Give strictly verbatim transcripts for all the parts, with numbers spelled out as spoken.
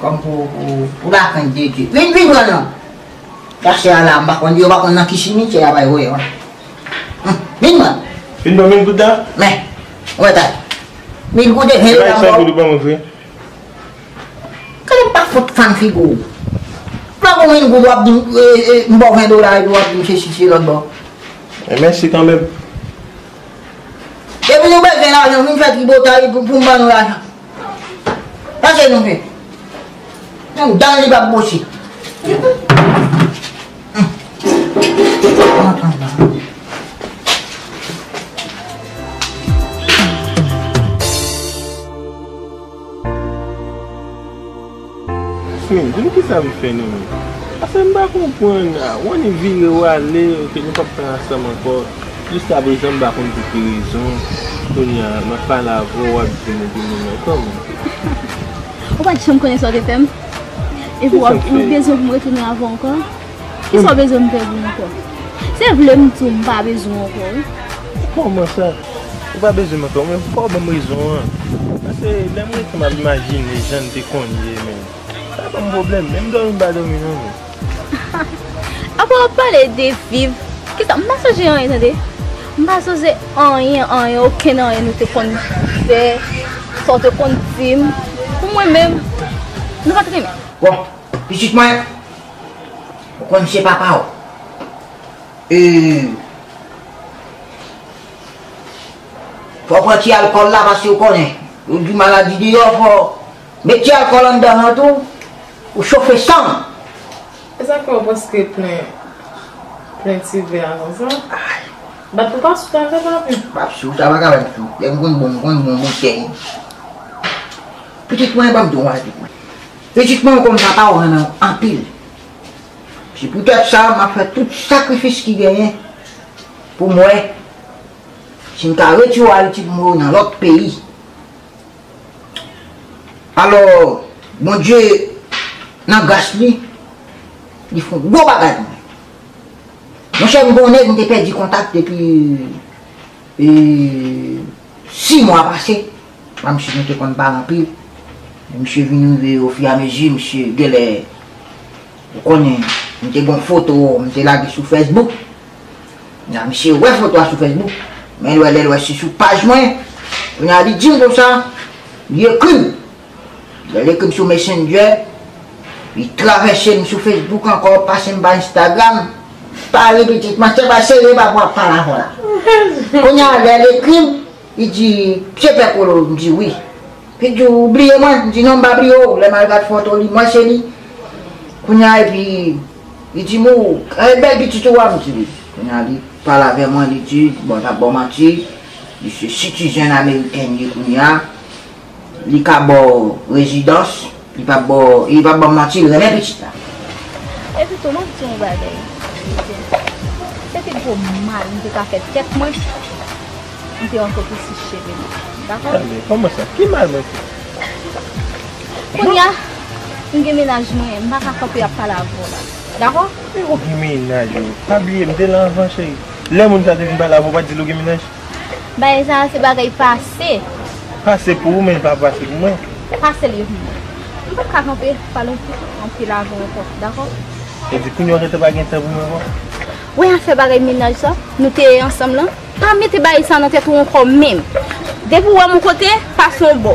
Kòm pou, pou, pou lakrent de Dye. Vin, vin pran non. Chache a la, m pa konn, yo pa konn nan ki simityè a bay voye, wi. Hum, vin pran. Vin pran mil goud la? Men, wè ta. Mil goud e ven dola m ba w. Gade m pa fout fann figi w. M pa gon mil goud w ap di m, e, e, m ba w ven dola epi w ap di m se si se lòt bò. E mèsi kanmenm. Depi nou bezwen lajan, vin fè tribotay pou, pou m ban nou lajan. Pase nou fè. Yon dan li p ap boche. Men, di m kisa m fè nou menm? Paske m pa konprann, a, w annik vire w ale, ke nou p ap pran ansanm ankò. Jiskaprezan, m pa konn pou ki rezon. Kounye a, m ap pale avè w, w ap di m ou gen moun nan kò m. Ou pa t janm konnen sa w te fè m? Epi w ap, ou bezwen pou m retounen avè w ankò? Kisa w bezwen m fè pou w ankò? Se vle m di w m pa bezwen w ankò, wi. Kòman sa? Ou pa bezwen manke, men fò w ban m rezon an. Paske lè m rete m ap imajine jan n te konn ye, men sa ban m pwoblèm, menm dòmi m pa dòmi non, men. Apa w ap pale de viv? Kisa? M pa sonje anyen, tande. M pa sonje anyen, anyen, okenn anyen nou te konn fè, sa w te konn di m. Pou mwen menm, nou pa t renmen. Bon, pitit mwen, ou konn se papa w. E, fò w pran ti alkòl la, paske ou konnen, yo di maladi deyò, fò w met ti alkòl anndan an tou, ou chofe san. E sa fè w prèske plen, plen ti vè a konsa? Bat pou pa sou talè, papi. Pap sou, sa pa ka bat sou. Lè m konn bon, m konn bon boutèy. Pitit mwen, ban m di w yon bagay, pitit mwen. Pitit mwen, ou konn papa w renmen w anpil. Se poutèt sa, m ap fè tout sakrifis ki genyen pou m wè si m ka retire w Ayiti pou m voye w nan lòt peyi. Alò, Bondye, nan gras li, li fè yon gwo bagay pou mwen. Monchè, m gen yon nèg m te pèdi kontak depi, e, sis mwa pase. Mwen, misye, nou te konn pale anpil. Misye vin rive ofiramezi, misye genlè, ou konnen, m te gen yon foto, m te lage sou Facebook. Misye wè foto a sou Facebook. Men lè, lè l wè se sou paj mwen, kounye a li di m konsa, li ekri m. Lè l ekri m sou Messenger, li travèse m sou Facebook ankò, pase m pa Instagram. Pale pitit mwen, se pa serye, pa pou ap pale avè w la. Kounye a, lè l ekri m, li di, "Se Pè Kolo?" M di, "Wi." Li di, "Ou bliye mwen?" M di, "Non, m pa bliye w." Lè m al gad foto li, m wè se li. Kounye a, epi, li di m, "Ou, e bèl pitit ou a?" M di, "Wi." Kounye a, li pale avè mwen, li di, bon, l ap ba w manti, li se sitizen ameriken li ye kounye a. Li ka ba w rezidans, li p ap ba w, li p ap ban m manti, li renmen pitit la. Epi tou, m ap di yon bagay, se pi gwo mal m te ka fè tèt mwen, m te rankontre ti cheve m. Dakò? Tande, kòman sa? Ki mal mwen fè? Kounye a, m gen mennaj mwen, m pa ka kanpe ap pale avè w la. Dakò? Men ou gen mennaj ou. Pa bliye, m te la anvan, cheri. Lè moun sa te vin pale avè w, ou pa t di l ou gen mennaj? Bagay sa a se bagay pase. Pase pou ou, men l pa pase pou mwen. Pase li pou mwen. M pa t ka kanpe pale anpil, anpil avè w ankò, dakò? E di kounye a w gentan pa gen tan pou mwen ankò? Wè afè bagay mennaj sa, nou te ansanm lan, pa mete bagay sa nan tèt ou ankò menm. Depi w wè m yon kote, pase yon bò.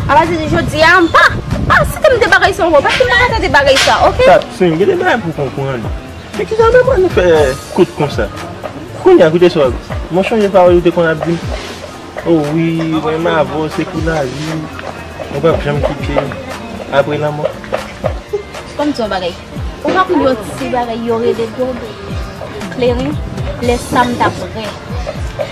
Apati de jodi a, m pa, pa site m de bagay sa ankò, paske m pa ka tande bagay sa, oke? Tap, swing, gen de bagay pou w konprann. Men kisa w te pran nou fè kout konsa? Kounye a, koute sa w ap di. Mwen sonje pawòl ou te konn ap di m. O wi, mwen m avè w, se pou lavi. Mwen p ap janm kite apre lanmò. Ban m di w yon bagay. Ou pa konn yon ti bagay yo rele dòb, kleren? Lè sa m t ap rè.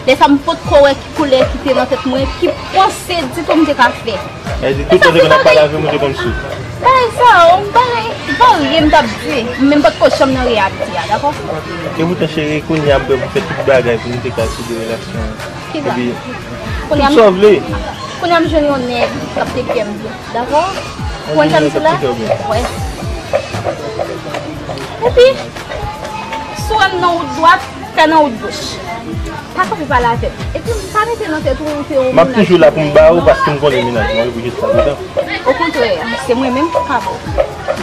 Lè sa m potko wè ki koulè ki te nan tèt mwen, ki panse ditou m te ka fè. Sa vle di tout tan te konn ap pale avè m, ou te konn sou. Bagay sa yo, bagay varye m t ap di. M menm potko janm nan reyalite a, dakò? E poutan, cheri, kounye a m prè pou fè tout bagay pou nou te ka sou de relasyon an. Kisa? Epi, tout sa w vle. Kounye a m jwenn yon nèg k ap teke m byen, dakò? Ou konn sa m di la? Wè. Epi, si w wè m nan wout dwat, fè nan wout goch. Pa kanpe pale avè m. Epi m pa mete nan tèt ou ou se yon mennaj. M ap toujou la pou m ba ou paske m konnen mennaj mwen wi pou jiskapredan. Okontrè, se mwen menm ki ka ba w.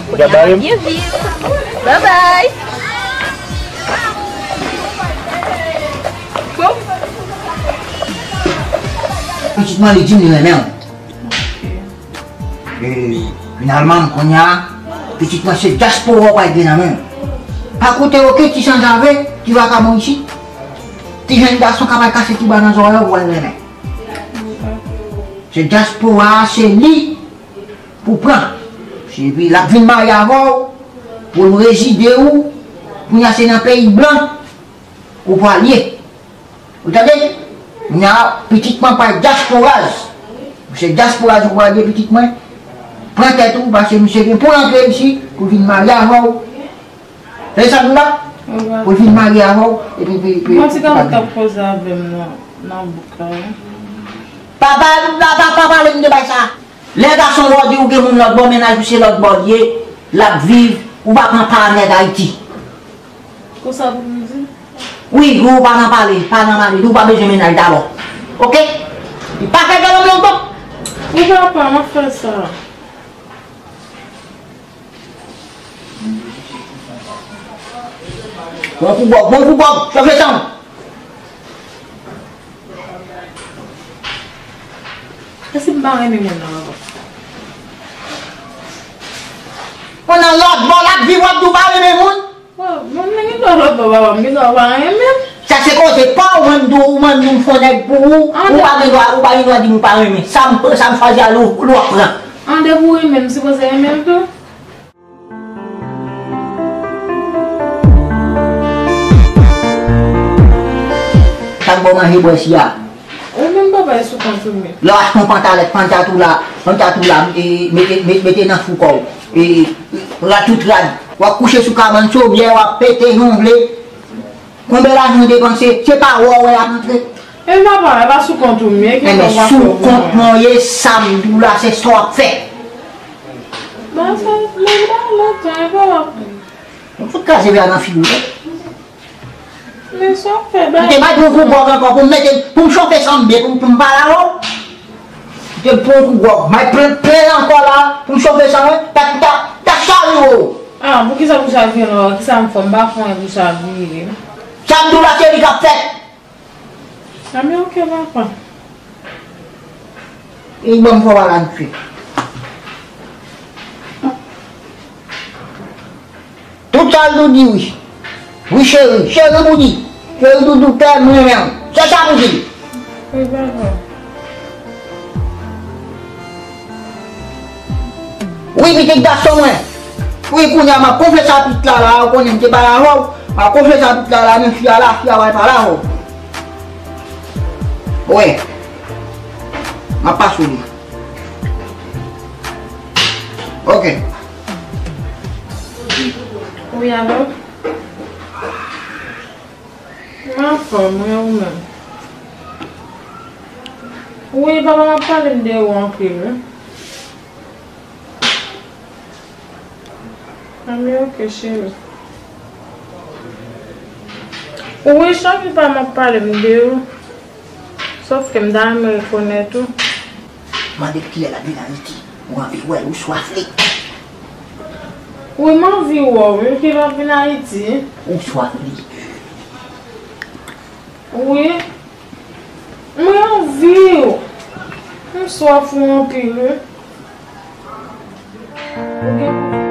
Kounye a m ap byen viv. Babay. Bon. Pitit mwen li di m li renmen w. E finalman, kounye a, pitit mwen se dyaspora w pral gen nan men w. Pa koute okenn ti sanzave ki vakabon isit. Ti jèn gason k ap al kase ti bwa nan zòrèy w pou al renmen. Se dyaspora a, se li pou pran. Epi l ap vin marye avè w, pou l rezide w. Kounye a se nan peyi blan ou pral ye. Ou tande? Kounye a, pitit mwen pral dyasporaz. Se dyasporaz ou pral ye, pitit mwen. Pran tèt ou, paske misye gen pou l antre isit, pou l vin marye avè w. Se sa m la? Pou l vin marye avè w, epi, epi, epi. Bon, ti gason k ap koze avè m nan, nan bouk la, wi. Papa, papa, papa, pale m de bagay sa. Lè gason wè w di ou gen moun lòt bò, mennaj ou se lòt bò l ye, l ap viv, ou pa pran pa nèg Ayiti. Konsa pou m di? Wi, ou pa nan pale, pa nan male, ou pa bezwen mennaj dabò. Ok? Li pa fè galon lontan. Wi, papa, m ap fè sa. Bon kou bòk, bon kou bòk, chòfe san. E si m pa renmen moun nan ankò? Ou nan lòt bò l ap viv, w ap di w pa renmen moun? Bon, moun nan gen dwa lòt bò, papa, m gen dwa pa renmen l. Sa se koze pa w, mwen m di w, ou mande m fè yon nèg pou ou, ou pa gen dwa, ou pa gen dwa di m ou pa renmen. Sa m, sa m chwazi a, l ou, l ou ap pran. An, depi w renmen m, m sipoze renmen l tou. Sa k ba w manje bwè si a? Ou menm papa e sou kont ou menm. Lè w achte yon pantalèt, pantatula, pantatula, e, mete, mete, mete nan fou kò w. E, rad tout rad. W ap kouche sou kabann sobyè, w ap pete, jongle. Konbyen lajan w depanse? Se pa wè w wè y ap antre. E papa, e pa sou kont ou m ye, ki Enben, sou kont mwen w ye, sa m di w la, se sa w ap fè. Ba sa, men ba lontan, e pa w ap. Ou fout kraze vè a nan figi w, wi. Men sa w fè, ba. M te bay pou w kou gwòg ankò, pou m mete, pou m chofe san m byen, pou m, pou m pale avè w. M te pran kou gwòg, may plen, plen ankò la, pou m chofe san mwen, ta, ta, ta chavire w. Ah, poukisa pou chavire non? Kisa m fè? M pa fè anyen pou chavire. Sa m di w la, se li k ap fèt. Sa men oke, papa. E ban m fò pale ak fi. Tout sa l di w di wi. Wi cheri, cheri pou di. Cheri doudou kè m renmen w. Se sa pou di. Wi, papa. Wi, pitit gason mwen. Wi, kounye a m ap konfle sa pitit la la, ou konnen m te pale avè w. M ap konfle sa pitit la la, men fi a la, fi a pral pale avè w. Wi. M ap pase w li. Ok. Wi, alo? M anfòm, wi, ou menm? Wi, papa, m ap pale m de ou anpil, wi. Anben, oke, cheri. Wi, chak jou pa m ap pale m de ou. Sòf ke m ta renmen rekonèt ou. Mande l kilè l ap vin Ayiti. Ou anvi wè l, ou swaf li. Wi, m anvi wè w, wi, kilè w ap vin Ayiti. Ou swaf li. Wi. Mwen anvi w. M swaf ou anpil, wi. Ou gen